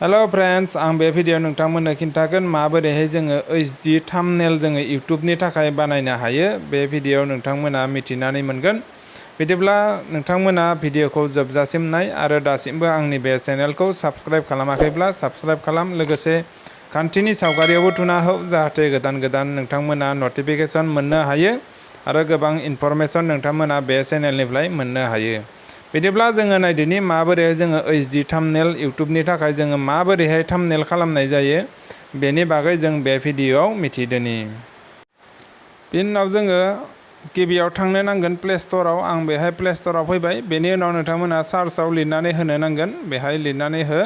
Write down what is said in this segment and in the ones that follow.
hello friends आं बे video नोंथांमोननो खिन्थागोन माबोरैहाय जोङो एचडी थाम्बनेल जोङो यूट्यूबनि थाखाय बानायनो हायो बे भिडियो नोंथांमोना मिथिनानै मोनगोन बिदिब्ला नोंथांमोना भिडियोखौ जोबजासिम नाय आरो दासिमबो आंनि बे चेनेलखौ सब्सक्राइब खालामाखैब्ला सब्सक्राइब खालाम लोगोसे घंटीनि सावगारियावबो थुना हो जाहाथे गोदान गोदान नोंथांमोना नटिफिकेशन मोननो हायो आरो गोबां इनफरमेशन नोंथांमोना बे चेनेलनिफ्राय मोननो हायो बिदिब्ला जोङो नायदिनि माबोरै जोङो एचडी थाम्बनेल यूट्यूबनि थाखाय जोङो माबोरैहाय थाम्बनेल खालामनाय जायो बेनि बागै जों बे भिडियोआव मिथिदोनि बेनि उनाव जोङो गिबियाव थांनो नांगोन प्ले स्टोराव आं बेहाय प्ले स्टोराव फैबाय बेनि उनाव नोंथांमोना सार्चआव लिरनानै होनो नांगोन बेहाय लिरनानै हो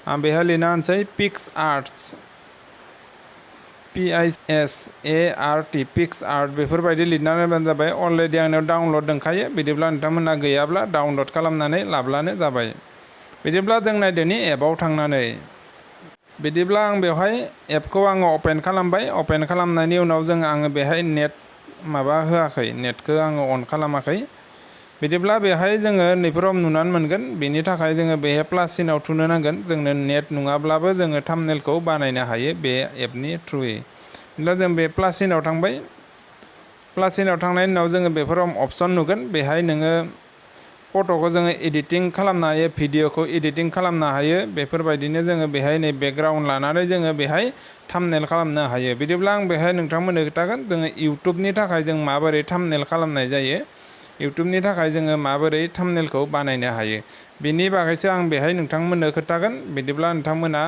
आं बेहाय लिरना होनसै पिक्सआर्ट PIXART पिक्सआर्ट बेफोरबायदि लिरनानै होबानो जाबाय अलरेडि आंनाव डाउनलड दंखायो बिदिब्ला नोंथांमोना गैयाब्ला डाउनलड खालामनानै लाब्लानो जाबाय बिदिब्ला जों नायदोनि एपआव थांनानै बिदिब्ला आं बेवहाय एपखौ आङो अपेन खालामबाय अपेन खालामनायनि उनाव आङो बेहाय नेट माबा होआखै नेटखौ आङो अन खालामाखै बिदिब्ला बेहाय जोङो नैफोराव नुनानै मोनगोन बेनि थाखाय जोङो बेहाय प्लास सिनाव थुनो नांगोन जोंनो नेट नङाब्लाबो जोङो थाम्बनेलखौ बानायनो हायो बे एपनि थ्रुयै बिदिब्ला जों बे प्लास सिनाव थांबाय प्लास सिनाव थांनायनि उनाव जोङो बेफोराव अपसन नुगोन बेहाय नोङो फट'खौ जोङो एडिटिं खालामनो हायो भिडियोखौ एडिटिं खालामनो हायो बेफोरबायदिनो जोङो बेहाय नै बेकग्राउन्ड लानानै जोङो बेहाय थाम्बनेल खालामनो हायो बिदिब्ला आं बेहाय नोंथांमोननो खोन्थागोन जोङो यूट्यूबनि थाखाय जों माबोरै थाम्बनेल खालामनाय जायो यूट्यूबनि थाखाय जोङो माबोरै थाम्बनेलखौ बानायनो हायो बेनि बागैसो आं बेहाय नोंथांमोननो खोन्थागोन बिदिब्ला नोंथांमोना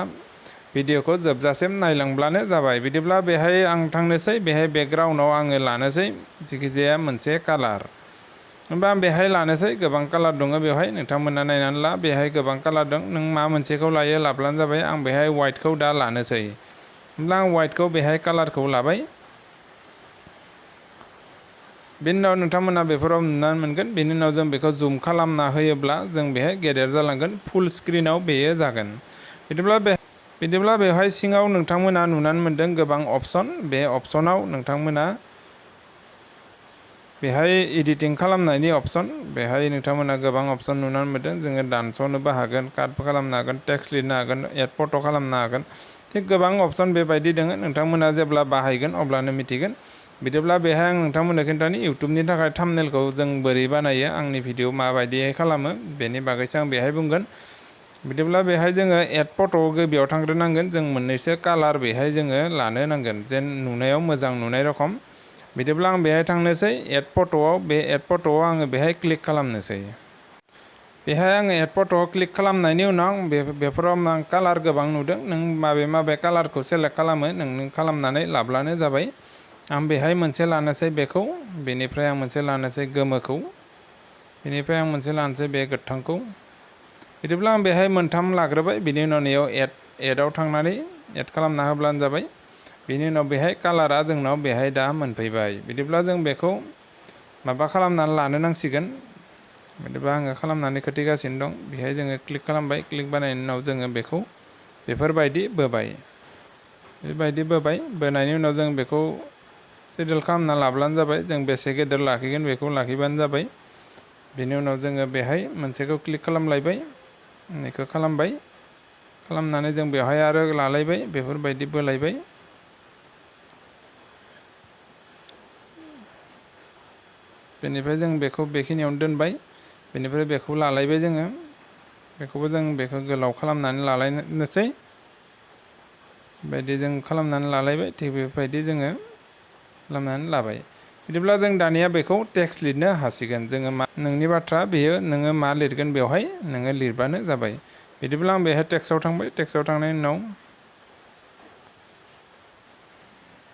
भिडियोखौ जोबजासिम नायलांब्लानो जाबाय बिदिब्ला बेहाय आं थांनोसै बेहाय बेकग्राउन्डआव आङो लानोसै जिखिजाया मोनसे कालार होमबा आं बेहाय लानोसै गोबां कालार दङ बेवहाय नोंथांमोना नायनानै ला बेहाय गोबां कालार दं नों मा मोनसेखौ लायो लाब्लानो जाबाय आं बेहाय वाइटखौ दा लानोसै होमब्ला आं वाइटखौ बेहाय कालारखौ लाबाय बेनि उनाव नोंथांमोना बेफोराव नुनानै मोनगोन बेनि उनाव जों बेखौ जुम खालामना होयोब्ला जों बेहाय गेदेर जालांगोन फुल स्क्रिनाव बेयो जागोन बिदिब्ला बेवहाय सिङाव नोंथांमोना नुनानै मोनदों गोबां अपसन बे अपसनाव नोंथांमोना बेहाय एडिटिं खालामनायनि अपसन बेहाय नोंथांमोना गोबां अपसन नुनानै मोनदों जोङो दानस'नोबो हागोन काटबो खालामनो हागोन टेक्स्ट लिरनो हागोन एड फट' खालामनो हागोन थिग गोबां अपसन बेबायदि दङ नोंथांमोना जेब्ला बाहायगोन अब्लानो मिथिगोन बिदिब्ला बेहाय आं नोंथांमोननो खिन्थानि यूट्यूबनि थाखाय थाम्बनेलखौ जों बोरै बानायो आंनि भिडियो माबायदिहाय खालामो बेनि बागैसो आं बेहाय बुंगोन बिदिब्ला बेहाय जोङो एड फट' गिबियाव थांग्रोनांगोन जों मोननैसो कालार बेहाय जोङो लानो नांगोन जेन नुनायाव मोजां नुनाय रखम बिदिब्ला आं बेहाय थांनोसै एड फट'आव बे एड फट'आव आङो बेहाय क्लिक खालामनोसै बेहाय आङो एड फट'आव क्लिक खालामनायनि उनाव बेफोराव आं कालार गोबां नुदों नों माबे कालारखौ सेलेक्ट खालामो नों खालामनानै लाब्लानो जाबाय आं बेहाय मोनसे लानोसै बेखौ बेनिफ्राय आं मोनसे लानोसै गोमोखौ बेनिफ्राय आं मोनसे लानोसै बे गोथांखौ बिदिब्ला आं बेहाय मोनथाम लाग्रोबाय बिनि उनाव नैयाव एडआव थांनानै एड खालामना होब्लानो जाबाय बिनि उनाव बेहाय कालारा जोंनाव बेहाय दा मोनफैबाय बिदिब्ला जों बेखौ माबा खालामनानै लानो नांसिगोन बिदिबा आङो खालामनानै खोथिगासिनो दं बेहाय जोङो क्लिक खालामबाय क्लिक बानायनायनि उनाव जोङो बेखौ बेफोरबायदि बोबाय बोनायनि उनाव जों बेखौ सेटेल खालामना लाब्लानो जाबाय जों बेसे गेदेर लाखिगोन बेखौ लाखिबानो जाबाय बेनि उनाव जोङो बेहाय मोनसेखौ क्लिक खालामलायबाय बेखौ खालामबाय खालामनानै जों बेवहाय आरो लालायबाय बेफोरबायदि बोलायबाय बेनिफ्राय जों बेखौ बेखिनियावनो दोनबाय बेनिफ्राय बेखौ लालायबाय जोङो बेखौबो जों बेखौ गोलाव खालामनानै लालायनोसै बायदि जों खालामनानै लालायबाय थिग बेबायदि जोङो खालामनानै लाबाय बिदिब्ला जों दानिया बेखौ टेक्स्ट लिरनो हासिगोन जोङो मा नोंनि बाथ्रा बेयो नोङो मा लिरगोन बेवहाय नोङो लिरबानो जाबाय बिदिब्ला आं बेहाय टेक्स्टआव थांबाय टेक्स्टआव थांनायनि उनाव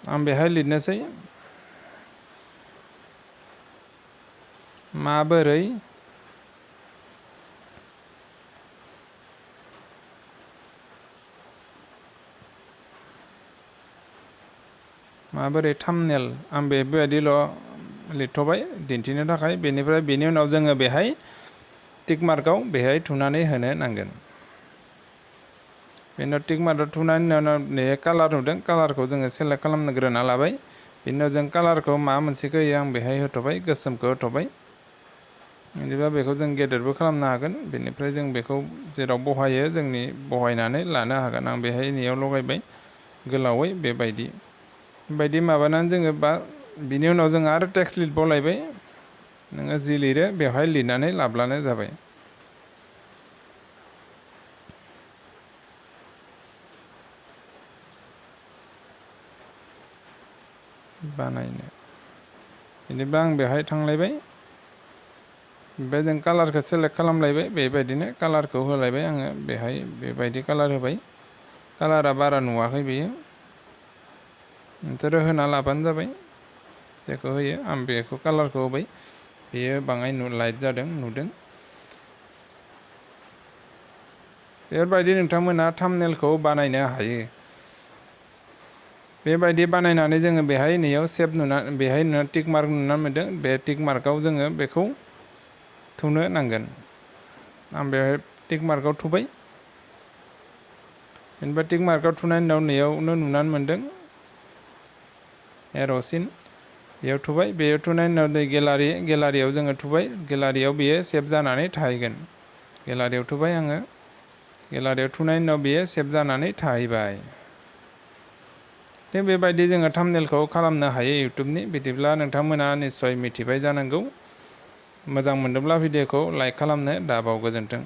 आं बेहाय लिरनोसै माबोरै थाम्बनेल आं बेबायदिल' लिरथ'बाय दिन्थिनो थाखाय बेनि उनाव जोङो बेहाय टिक मार्कआव बेहाय थुनानै होनो नांगोन बेनि उनाव टिक मार्कआव थुनायनि उनाव बेहाय कालार नुदों कालारखौ जोङो सेलेक्ट खालामग्रोना लाबाय बेनि उनाव जों कालारखौ मा मोनसेखौ होयो आं बेहाय होथ'बाय गोसोमखौ होथ'बाय बिदिबा बेखौ जों गेदेरबो खालामनो हागोन बेनिफ्राय जों बेखौ जेराव बहायो जोंनि बहायनानै लानो हागोन आं बेहाय नैयाव लगायबाय गोलावै बेबायदि माबानानै जोङो बा बिनि उनाव जों आरो टेक्स्ट लिरबावलायबाय नोङो जि लिरो बेवहाय लिरनानै लाब्लानो जाबाय बानायनो बिदिब्ला आं बेहाय थांलायबाय ओमफ्राय जों कालारखौ सेलेक्ट खालामलायबाय बेबायदिनो कालारखौ होलायबाय आङो बेहाय बेबायदि कालार होबाय कालारा बारा नुवाखै बेयो नोंसोरो होना लाबानो जाबाय जेखौ होयो आं बेखौ कालारखौ होबाय बेयो बाङाय लाइट जादों नुदों बेफोरबायदि नोंथांमोना थाम्बनेलखौ बानायनो हायो बेबायदि बानायनानै जोङो बेहाय नैयाव सेभ नुनानै बेहाय टिक मार्क नुना मोन्दों बे टिक मार्कआव जोङो बेखौ थुनो नांगोन आं बेहाय टिक मार्कआव थुबाय बेनिफ्राय टिक मार्कआव थुनायनि उनाव नैयावनो नुनानै मोन्दों एर'सिन बेयाव थुबाय बेयाव थुनायनि उनाव दै गेलारियाव जोङो थुबाय गेलारियाव बेयो सेभ जानानै थाहैगोन गेलारियाव थुबाय आङो गेलारियाव थुनायनि उनाव बेयो सेभ जानानै थाहैबाय थिग बेबायदि जोङो थाम्बनेलखौ खालामनो हायो इउटुबनि बिदिब्ला नोंथांमोना निस्सय मिथिबाय जानांगौ मोजां मोनदोंब्ला भिडिअखौ लाइक खालामनो दाबाव गोजोन्थों